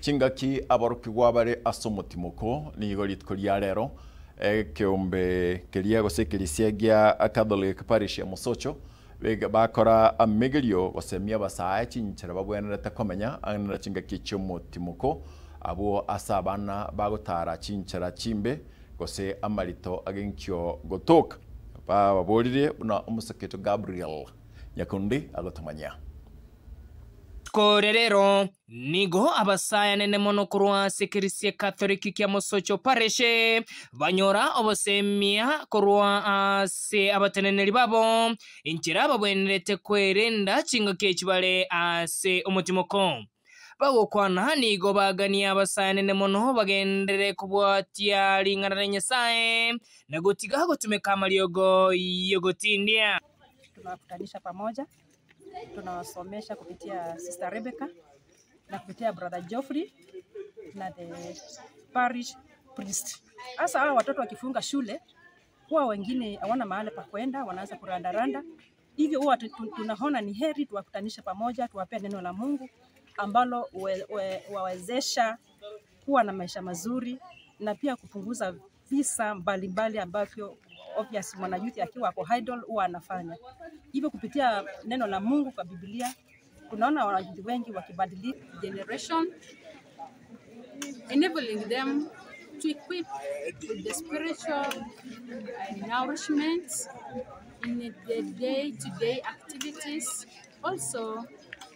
Chingaki aborokigwa bare ase omotimoko nigo rituko ria rero ekeombe keria gose ekerisia gia Catholic Parish ya Mosocho bakora amegerio gosemia abasae chinchera babwenerete komenya ang'e na chingaki chi'omotimoko abwo ase abana bagotara chinchera chimbe gose amarito agenkio gotoka. Bababoririe buna omosaketo Gabriel Nyakundi agotomanyia. Rituko ria rero nigo abasae anene mono korwa ase ekerisia Katoliki kia Mosocho Parish banyora obosemia korwa ase abateneneri babo enchera babwenerete kwerenda chingaki echi bare ase omotimoko. Bagokwana nigo bagania abasae anene mono bagenderere kobwatia ring'ana ria Nyasae na gotiga gotumeka amariogo y'ogotindia. Tunawakutanisha pamoja tunawasomesha kupitia Sister Rebecca na kupitia Brother Geoffrey na the parish priest. Hasa hawa watoto wakifunga shule huwa wengine hawana mahali pa kwenda, wanaanza kurandaranda. Hivyo huwa tunaona ni heri tuwakutanishe pamoja, tuwapee neno la Mungu ambalo wawezesha kuwa na maisha mazuri na pia kupunguza visa mbalimbali ambavyo obvious mwanayouth akiwa ako idle huwa anafanya. Hivyo kupitia neno la Mungu kwa Biblia tunaona wanayouth wengi wakibadilika. Generation, enabling them to equip with the spiritual nourishment in the day-to-day activities, also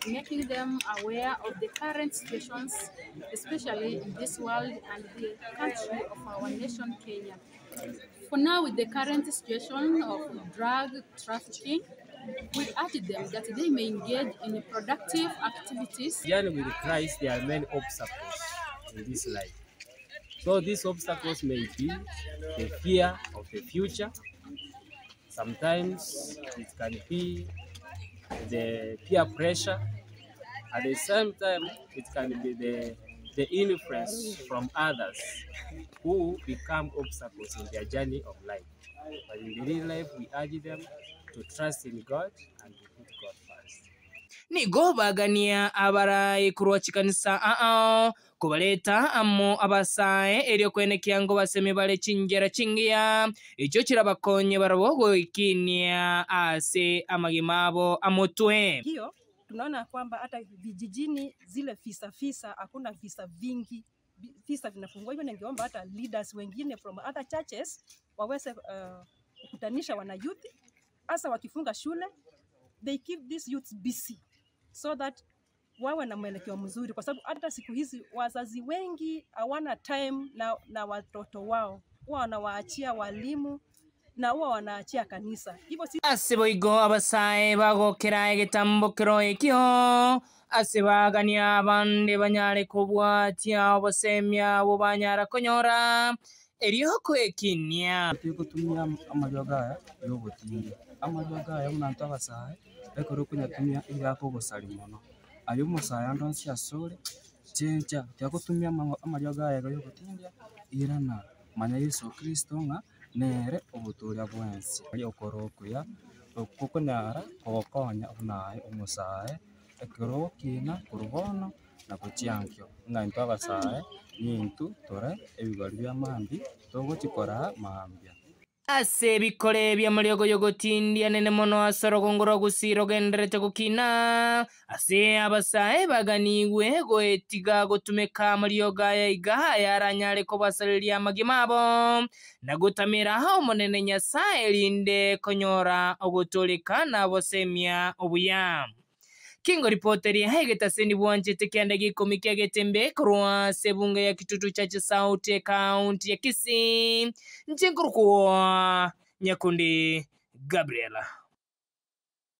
making them aware of the current situations, especially in this world and the country of our nation, Kenya. For now, with the current situation of drug trafficking, we urge them that they may engage in productive activities. Journey with Christ, there are many obstacles in this life. So these obstacles may be the fear of the future. Sometimes it can be the peer pressure. At the same time, it can be the influence from others who become obstacles in their journey of life. But in the real life, we urge them to trust in God and to put God first. Nigo bagania abarai korwa chikanisa ao kobareta amo abasae erio kwenekia ngo basemi bare chinchera chingiya echio chirabakonye barabwo goikinia ase amagima abo amotwe. Hiyo tunaona kwamba hata vijijini zile visa visa hakuna visa vingi, visa vinapungua. Hivyo ningeomba hata leaders wengine from other churches waweze kukutanisha wana youth, hasa wakifunga shule, they keep these youths busy so that wawe na mwelekeo mzuri, kwa sababu hata siku hizi wazazi wengi hawana time na watoto wao, huwa wanawaachia walimu na huwa wanaachia kanisa. Hivyo si Ase boigo abasae bagokera egetambokero ekio ase bagania abande banyare kobwatia obosemia abo banyara konyora erio kwekinia. Tikutumia amariogo aya yogotindia amariogo aya buna intwe abasae ekero okonyatumia iga akogosari mono aye omosae ande onsi asore chencha tiagotumia amariogo aya iga yogotindia irana manya Yeso Kristo ng'a nere obotoria bwensi okoro okuya okokonyara kogokonya buna aye omosae ekero ogokina korwa bono na gochia nkio ng'a intwe abasae nintu tore ebigori bia mambia togochikora mambia. Ase ebikore bia mariogo yogotindia nene mono ase orogongo rwa Gusii rogenderete gokina ase abasae baganigwe goetiga gotumeka amariogo aya iga ayaranyare kobasareria amagima abo na gotamera omonene Nyasaye erinde konyora ogotoreka na bosemia obuya. Kingo ripoteri egetaseni bwanchete kianda gikomi kia getembe korwa ase ebunge ya Kitutu Church South County ya Kisii nche nkorokwa Nyakundi Gabriela.